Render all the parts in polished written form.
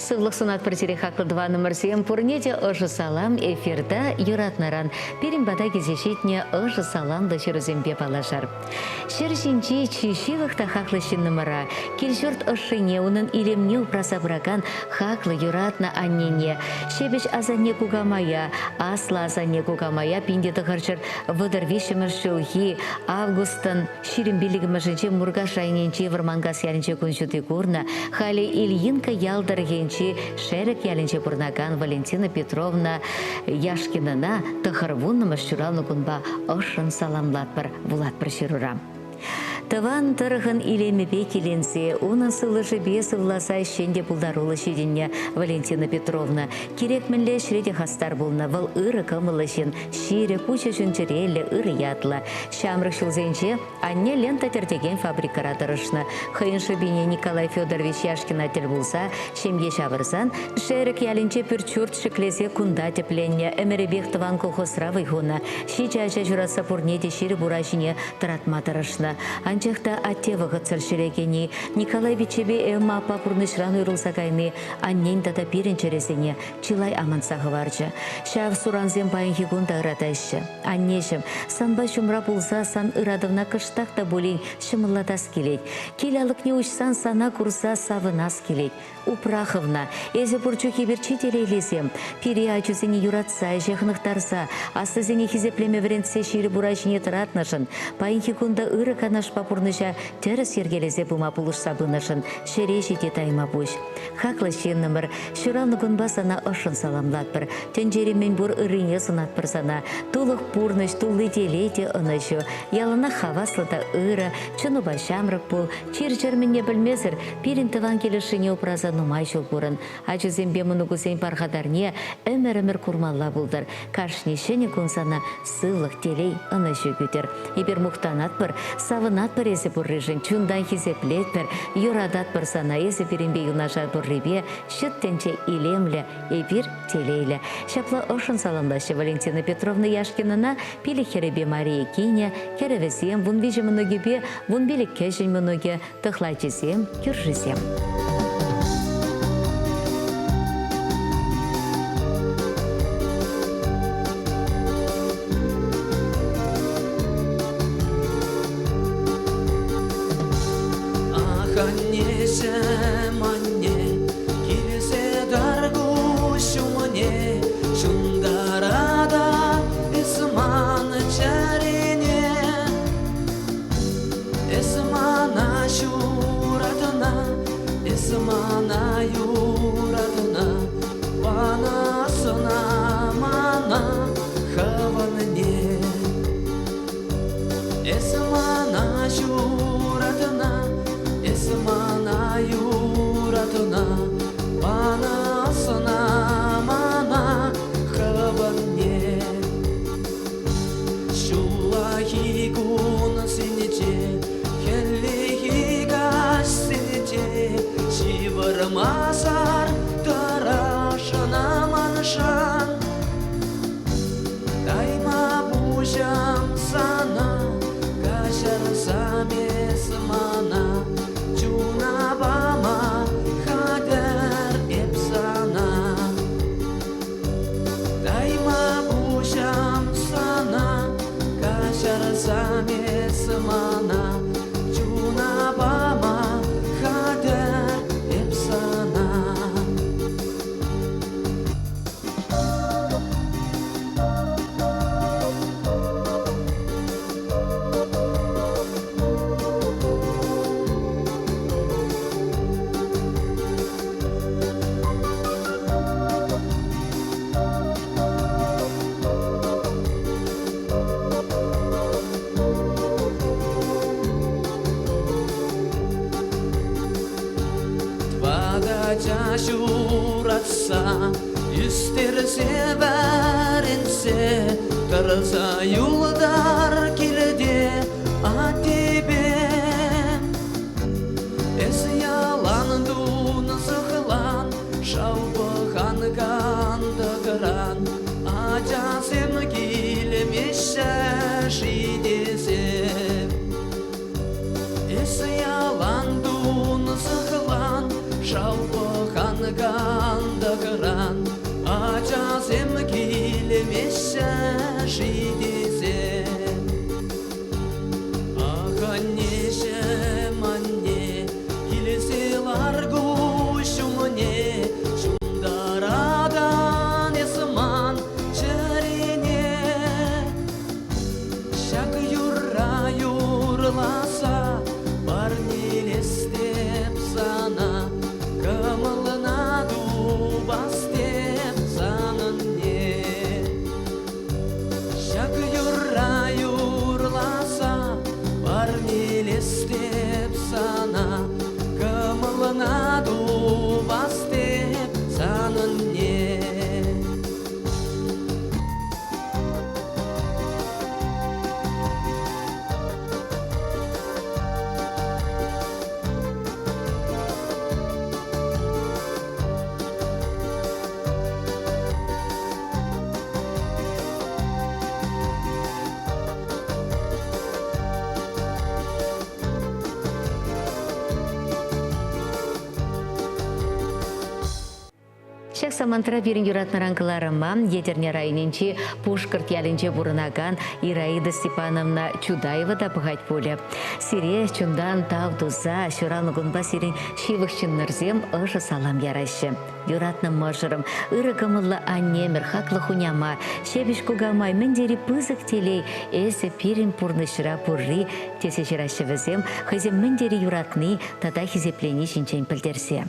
Сывлӑх сунатпӑр сире хаклӑ тӑванӑмӑрсем. Пурне те ӑшӑ салам эфирта юратнӑран пирӗн пата килсе ҫитнӗ ӑшӑ саламлӑ ҫырусемпе паллашар. Ҫӗр ҫинчи чи ҫывӑх та хаклӑ ҫыннӑмӑра, кил-ҫурт ӑшшине, унӑн илемне упраса пыракан хаклӑ, юратнӑ аннене, ҫепӗҫ асанне кукамая, аслӑ асанне кукамая 1933 ҫулхи августӑн 25-мӗшӗнче Муркаш районӗнчи Вӑрманкас ялӗнче кун ҫути курнӑ, халӗ Ильинка ял тӑрӑхӗнчи Шерӗк ялӗнче пурӑнакан Валентина Петровна Яшкинӑна 90-мӗш ҫуралнӑ кунпа ӑшшӑн саламлатпӑр, вулатпӑр ҫырура. Тӑван тӑрӑхӑн илемӗпе киленсе, унӑн сывлӑшӗпе сывласа ӗҫчен те пултаруллӑ ҫитӗннӗ Валентина Петровна. Кирек мӗнле ӗҫре те хастар пулнӑ, вӑл ырӑ кӑмӑллӑ ҫын, ҫирӗп, уҫӑ чун-чӗреллӗ, ырӑ ятлӑ. Ҫамрӑк ҫулсенче анне лента тӗртекен фабрикӑра тӑрӑшнӑ. Хӑйӗн шӑпине Николай Федорович Яшкина тӗл пулса ҫемье ҫавӑрсан Шерӗк ялӗнче пӳрт-ҫурт ҫӗклесе кунта тӗпленнӗ, ӗмӗрӗпех тӑван колхозра вӑй хунӑ. Ҫичӗ ача ҫуратса пурне те ҫирӗп ура ҫине тӑратма тӑрӑшнӑ. Анчах та атте вӑхӑтсӑр ҫӗре кӗни, Николай пиччепе Эмма аппа пурнӑҫран уйрӑлса кайни аннен тата пирӗн чӗресене чылай амантса хӑварчӗ. Ҫав сурансем паянхи кун та ыратаҫҫӗ. Аннеҫӗм, санпа ҫумра пулса сан ыратӑвна кӑштах та пулин ҫӑмӑллатас килет. Кил алӑкне уҫсан сана курса савӑнас килет. Упра хӑвна. Эсӗ пур чух эпир чи телейлисем. Пире ачусене юратса, ӗҫе хӑнӑхтарса, аслисене хисеплеме вӗрентсе ҫирӗп ура ҫине тӑратнӑшӑн, паянхи кун та ырӑ канашпа пурнӑҫа тӗрӗс йӗркелесе пыма пулӑшса пынӑшӑн ҫӗре ҫити тайма пуҫ. Хаклӑ ҫыннӑмӑр, ҫуралнӑ кунпа сана ӑшшӑн саламлатпӑр. Тӗнчери мӗнпур ыррине сунатпӑр сана. Тулӑх пурнӑҫ, тулли телей те ӑнӑҫу. Яланах хаваслӑ та ырӑ, чунупа ҫамрӑк пул. Чир-чӗр мӗнне пӗлмесӗр пирӗн тӑван килӗшшине упраса нумай ҫул пурӑн. Ачусемпе мӑнукусен пархатарне ӗмӗр-ӗмӗр курмалла пултӑр. Кашни ҫӗнӗ кун сана сывлӑх, телей, ӑнӑҫу кӳтӗр. Эпир мухтанатпӑр, савӑнатпӑр эсӗ пурришӗн, чунтан хисеплетпӗр, юрататпӑр сана, эсӗ пирӗнпе юнашар пуррипе ҫут тӗнче илемлӗ, эпир телейлӗ. Ҫапла ӑшшӑн саламлаҫҫӗ Валентина Петровна Яшкинӑна пилӗк хӗрӗпе Мария кинӗ, хӗрӗвӗсем, 13 мӑнукӗпе 15 кӗҫӗн мӑнукӗ, тӑхлачисем, кӳршисем. Ах, аннеҫӗм, анне, килсе тӑр куҫ умне, ҫунтарата эс ман чӗрене. Эс мана ҫуратна, эс мана юратна, пана сӑна мана хӑвӑнне. Эс мана ҫуратна, эс мана юратна, пана сӑна мана хӑвӑнне. Ҫуллахи кунсенче, хӗллехи каҫсенче ҫывӑрмасӑр тӑрӑшнӑ маншӑн. Тайма пуҫам сана, каҫарсам эс мана, чуна пама хатӗр эп сана. Тайма пуҫам сана, каҫарсам эс мана, чуна пама хатӗр эп сана. Тӑватӑ ҫуратса, ӳстерсе вӗрентсе, тӑрса юлтар килте аттепе. Эс ялан тунсӑхлан, шав пӑхан кантӑкран, ачасем килмеҫҫӗ-ши тесе. Эс ялан тунсӑхлан, шав пӑхан кантӑкран ачасем килмеҫҫӗ-ши тесе. Ах, аннеҫӗм, анне, килсе лар куҫ умне, ҫунтаратан эс ман чӗрене. Ҫак юрра юрласа парнелес теп сана, кӑмӑлна тупас теп санӑнне. Ҫак юрра юрласа парнелес теп сана, кӑмӑлна тупас теп санӑнне. Ҫак самантра пирӗн юратнӑран кӑларӑма Етӗрне районӗнчи Пушкӑрт ялӗнче пурӑнакан Ираида Степановна Чудаева та пӑхать пулӗ. Сире чунтан тав туса ҫуралнӑ кунпа сирӗн ҫывӑх ҫыннӑрсем ӑшӑ салам яраҫҫӗ. Юратнӑ мӑшӑрӑм, ырӑ кӑмӑллӑ аннемӗр, хаклӑ хуняма, ҫепӗҫ кукамай мӗн тери пысӑк телей эсӗ пирӗн пурнӑҫра пурри, тесе ҫыраҫҫӗ вӗсем хӑйсем мӗн тери юратни тата хисеплени ҫинчен пӗлтерсе.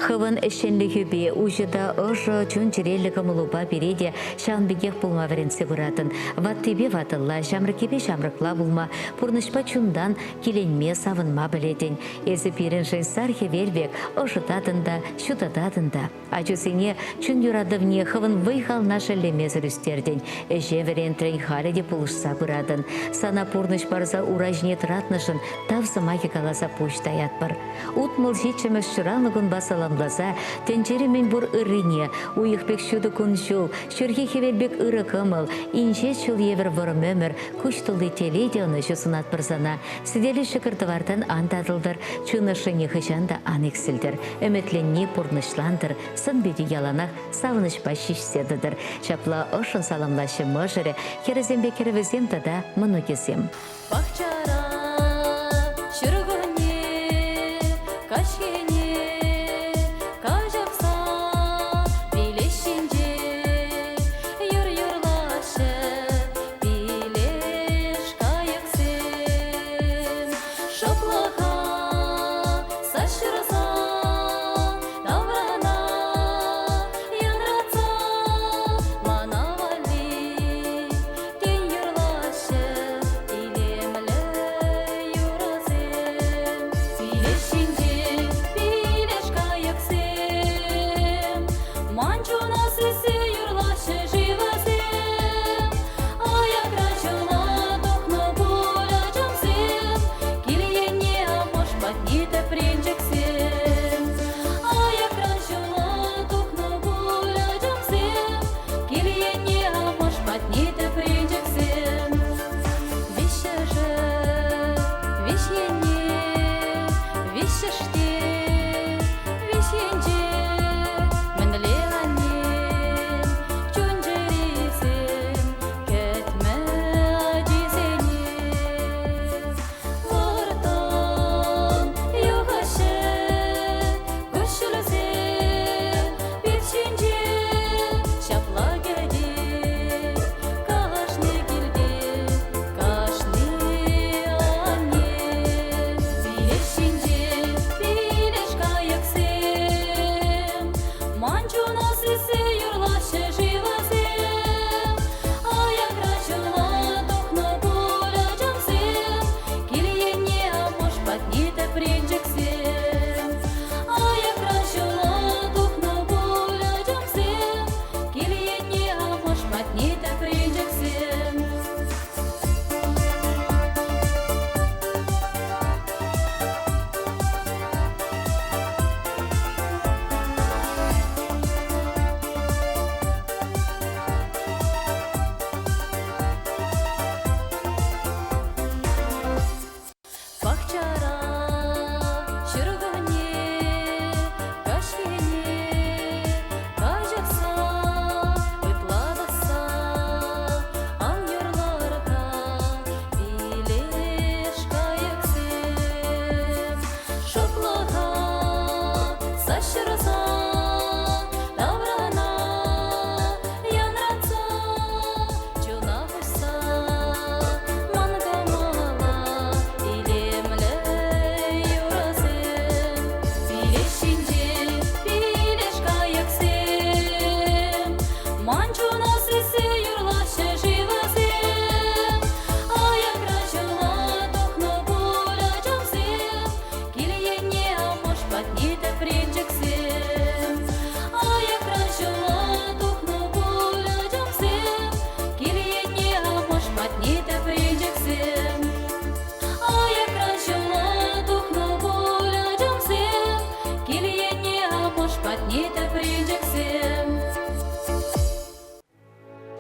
Хӑвӑн ӗҫченлӗхӳпе, уҫӑ та ӑшӑ чун-чӗреллӗ кӑмӑлупа пире те ҫавӑн пекех пулма вӗрентсе пыратӑн. Ваттипе ватӑлла, ҫамрӑккипе ҫамрӑкла пулма, пурнӑҫпа чунтан киленме, савӑнма пӗлетӗн. Эсӗ пирӗншӗн сар хӗвел пек ӑшӑтатӑн та, ҫутататӑн та. Ачусене чун юратӑвне хӑвӑн вӑй-хална шеллемесӗр ӳстертӗн, ӗҫе вӗрентрӗн, халӗ те пулӑшса пыратӑн. Сана пурнӑҫ парса ура ҫине тӑратнӑшӑн тав сӑмахӗ каласа пуҫ таятпӑр. 67-мӗш ҫуралнӑ кунпа саламласа тӗнчери мӗнпур ыррине, уйӑх пек ҫутӑ кун-ҫул, ҫурхи хӗвел пек ырӑ кӑмӑл, инҫе ҫул евӗр вӑрӑм ӗмӗр, куҫ тулли телей те ӑнӑҫу сунатпӑр сана. Сӗтелӗ ҫӑкӑр-тӑвартан ан татӑлтӑр, чун ӑшши нихӑҫан та ан иксӗлтӗр. Ӗмӗтленни пурнӑҫлантӑр, сӑн-питӗ яланах савӑнӑҫпа ҫиҫсе тӑтӑр. Ҫапла ӑшшӑн саламлаҫҫӗ мӑшӑрӗ, хӗрӗсемпе кӗрӗвӗсем тата мӑнукӗсем. Пахчара ҫуркунне каҫхине каҫӑхса пилеш ҫинче юр юрлаҫҫӗ пилеш кайӑксем. Шӑплӑха саҫҫырса таврана янратса мана валли Тен юрлаҫҫӗ илемлӗ.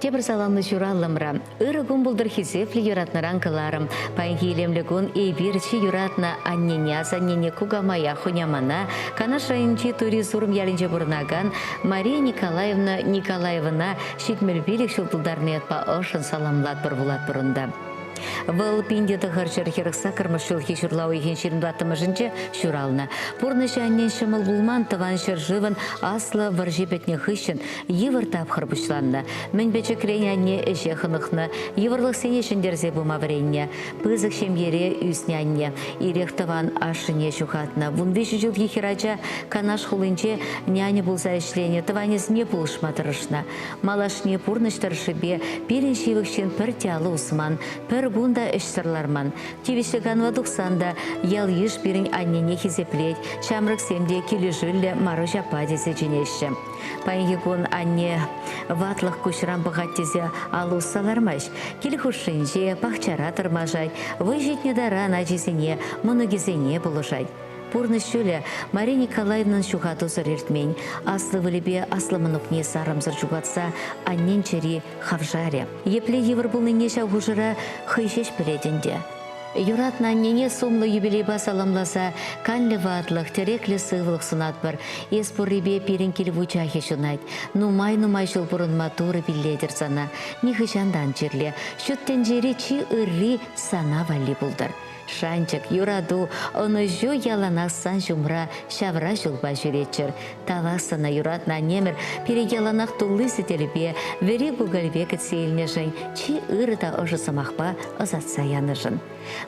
Тепӗр саламлӑ ҫураллӑмра. Ырӑ кун пултӑр хисеплӗ юратнӑран кӑларӑм. Паянхи илемлӗ кун эпир чи юратнӑ аннене, асаннене, кукамая, хунямана Канаш районӗнчи Тури Сурӑм ялӗнче пурӑнакан Мария Николаевна Николаевӑна 75 ҫул тултарнӑ ятпа ӑшшӑн саламлатпӑр вулатпӑр унта. Вӑл 1948 ҫулхи ҫурла уйӑхӗн 24-мӗшӗнче ҫуралнӑ. Пурнӑҫӗ аннен ҫӑмӑл пулман тӑван ҫӗршывӑн аслӑ вӑрҫи пӗтнӗ хыҫҫӑн йывӑр тапхӑр пуҫланнӑ. Мӗн пӗчӗкрен анне ӗҫе хӑнӑхнӑ, йывӑрлӑхсене ҫӗнтерсе пыма вӗреннӗ. Пысӑк ҫемьере ӳснӗ анне. Ирех тӑван ашшӗне ҫухатнӑ. 13 ҫулхи хӗрача Канаш хулинче няня пулса ӗҫленӗ, тӑванӗсене пулӑшма тӑрӑшнӑ. Малашне пурнӑҫ тӑршшӗпе пирӗн ҫывӑх ҫын пӗр те алӑ усман, пӗр кун та ӗҫсӗр ларман. Тивӗҫлӗ канӑва тухсан та ял-йыш пирӗн аннене хисеплет, ҫамрӑксем те килӗшӳллӗ Маруҫ аппа тесе чӗнеҫҫӗ. Паянхи кун анне ватлӑх куҫран пӑхать тесе алӑ усса лармасть. Кил хушшинче, пахчара тӑрмашать, вӑй ҫитнӗ таран ачисене, мӑнукӗсене пулӑшать. Пурнӑҫ ҫулӗ Мария Николаевнӑн ҫухатусӑр иртмен. Аслӑ ывӑлӗпе аслӑ мӑнукне сарӑмсӑр ҫухатса аннен чӗри хавшарӗ. Епле йывӑр пулнине ҫав хушӑра хӑй ҫеҫ пӗлет ӗнтӗ. Юратнӑ аннене сумлӑ юбилейпа саламласа канлӗ ватлӑх, тӗреклӗ сывлӑх сунатпӑр. Эс пуррипе пирӗн кил вучахӗ ҫунать. Нумай-нумай ҫул пурӑнма Турӑ пиллетӗр сана. Нихӑҫан та ан чирле. Ҫут тӗнчери чи ырри сана валли пултӑр. Шанчӑк, юрату, ӑнӑҫу яланах сан ҫумра ҫавра ҫулпа ҫӳреччӗр. Тавах сана, юратнӑ аннемӗр, пире яланах тулли сӗтелпе, вӗри кукӑльпе кӗтсе илнӗшӗн, чи ырӑ та ӑшӑ сӑмахпа ӑсатса янӑшӑн.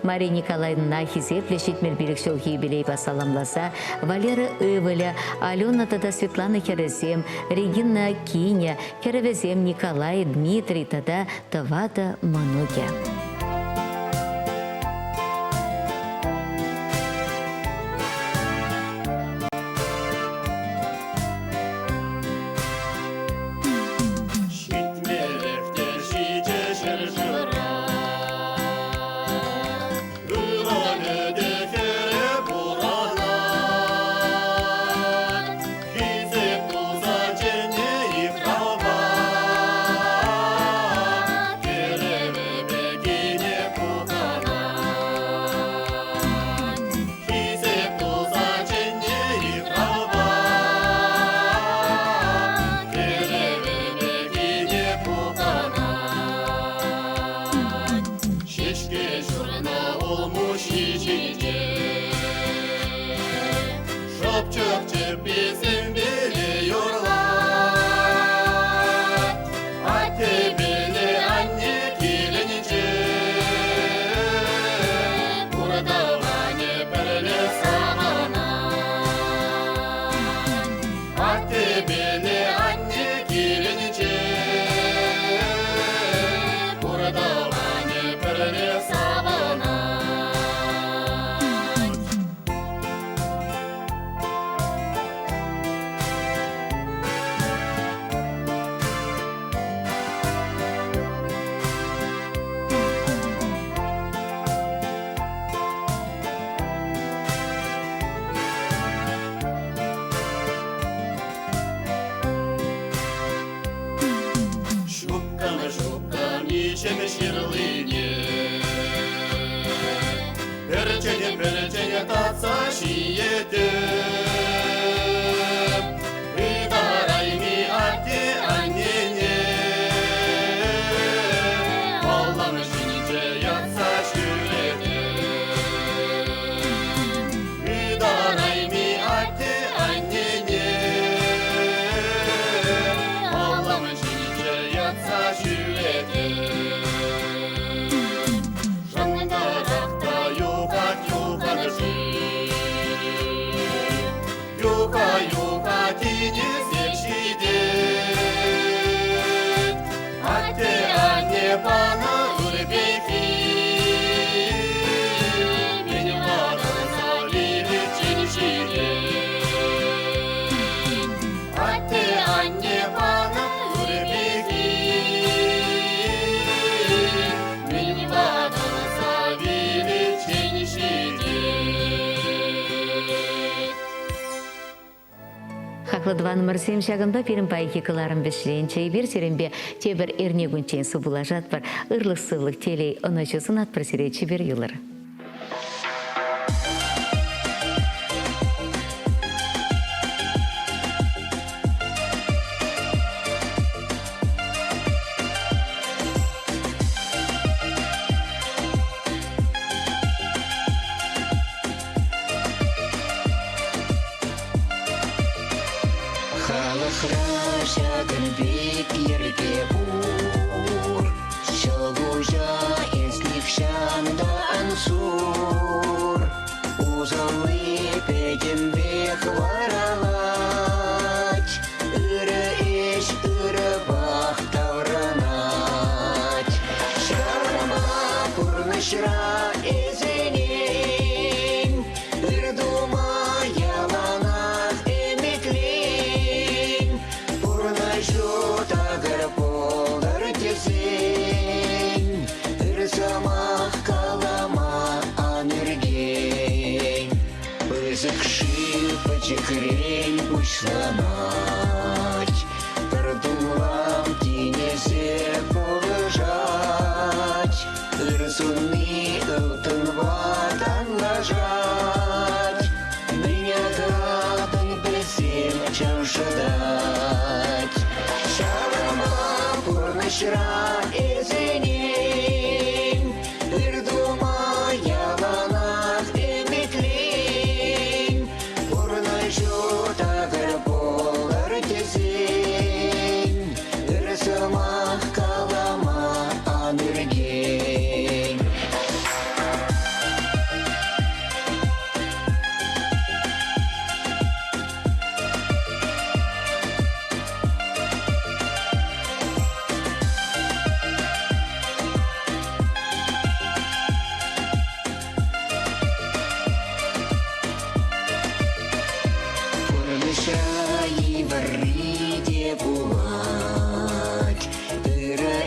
Мария Николаевнӑна хисеплӗ 75 ҫулхи юбилейпа саламласа Валера ывӑлӗ, Алена тата Светлана хӗрӗсем, Регина кинӗ, кӗрӗвӗсем Николай, Дмитрий тата тӑватӑ мӑнукӗ. Ҫитмелӗх те ҫичӗ ҫӗршывра. Ывӑлӗ те хӗрӗ пурӑнать. Хисеп туса чӗннӗ йыхрава. Кӗрӗвӗпе кинӗ пухӑнать. Хисеп туса чӗннӗ йыхрава. Кӗрӗвӗпе кинӗ пухӑнать. Ҫеҫке ҫурнӑ улмуҫҫи ҫинче. Шӑпчӑк чӗпписемпеле юрлать. Аттепеле анне килӗнче. Пур тӑванӗ пӗрле савӑнать. Аттепеле анне килӗнче. Пур тӑванӗ пӗрле савӑнать. Ҫупкӑм, ҫупкӑм, иҫӗм ҫырлине. Пӗрчӗне, пӗрчӗне татса ҫиетӗп. Ытарайми атте-аннене. Паллам ҫинче ятса ҫӳретӗп. Ытарайми атте-аннене. Аллам ҫинче ятса ҫӳретӗп. Шӑнкӑрах та юхать юхан шыв. Хаклӑ тӑванӑмӑрсем, ҫакӑнпа пирӗн паянхи кӑларӑм вӗҫленчӗ. Эпир сирӗнпе тепӗр эрнекунччен сывпуллашатпӑр. Ырлӑх-сывлӑх, телей, ӑнӑҫу сунатпӑр сире чипер юлӑр. Халӑхра ҫакӑн пек йӗрке пур. Ҫӑлкуҫа эс нихҫан та ан сур. Усалли пӗтӗмпех варалать. Ырӑ ӗҫ ырӑпах таврӑнать. Ҫавӑнпа пурнӑҫра эсенен ыр тума яланах ӗмӗтлен. Пурнӑҫу такӑр пултӑр тесен ыр сӑмах калама ан ӳркен. Пысӑк шыв пӗчӗкрен пуҫланать, пӗр тумлам тинӗсе пулӑшать. Ыр сунни ылтӑнпа танлашать, мӗн акатӑн пӗлсем чӑв шӑтать. Ҫавӑнпа пурнӑҫра эсӗнен ыр тума яланах ӗмӗтлен. Пурнӑҫу такӑр пултӑр тесен ыр сӑмах калама ан ӳркен. Пурнӑҫра йывӑрри те пулать, ырӑ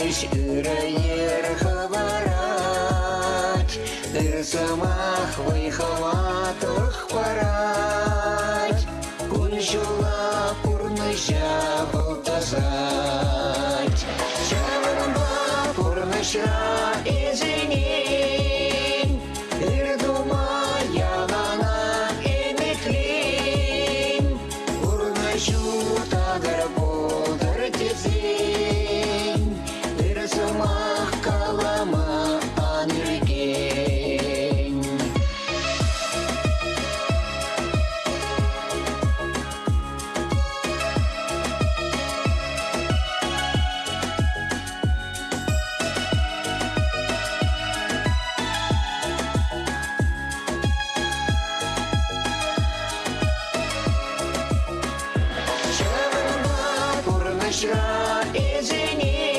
ӗҫ ырӑ йӗр хӑварать, ыр сӑмах вӑй-хӑватлӑх парать, кун-ҫула пурнӑҫа вӑл тӑсать. Ҫавӑнпа пурнӑҫра эсӗнен ыр тума яланах ӗмӗтлен. Пурнӑҫу такӑр пултӑр тесен ыр сӑмах калама ан ӳркен. Ҫавӑнпа пурнӑҫра эсӗнен.